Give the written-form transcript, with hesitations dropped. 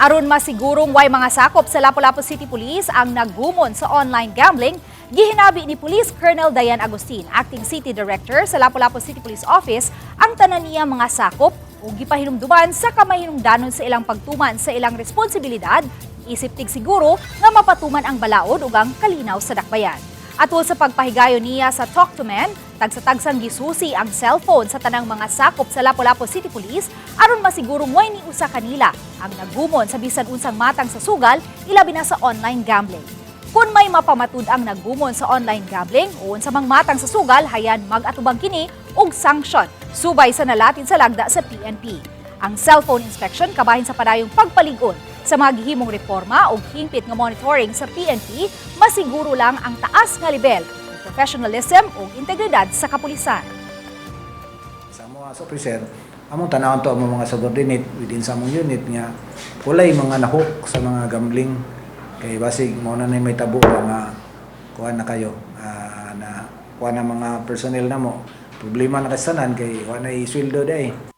Aron masigurong way mga sakop sa Lapu-Lapu City Police ang naggumon sa online gambling, gihinabi ni Police Colonel Dayan Agustin, Acting City Director sa Lapu-Lapu City Police Office, ang tanan niya mga sakop ug gipahinumduman sa kamahinungdanon sa ilang pagtuman sa ilang responsibilidad isip tigsiguro nga mapatuman ang balaod ug ang kalinaw sa dakbayan. Atol sa pagpahigayon niya sa Talk to Men, tagsa-tagsang gisusi ang cellphone sa tanang mga sakop sa Lapu-Lapu City Police aron masigurong way ni usa kanila ang naggumon sa bisan unsang matang sa sugal, ilabi na sa online gambling. Kung may mapamatud ang naggumon sa online gambling o unsa mang matang sa sugal, hayan mag-atubang kini og sanksyon subay sa nalatin sa lagda sa PNP. Ang cellphone inspection kabahin sa padayong pagpalig-on sa mga gihimong reforma o hingpit nga monitoring sa PNP, masiguro lang ang taas nga level ng professionalism ug integridad sa kapulisan. Sa mga officer, among tanawon to among mga subordinate within sa among unit nga walay mga nahook sa mga gambling kay basig mao na may tabo ba nga kuan na kayo na kuan na mga personnel na mo problema na kasanan kay wa na sweldo day.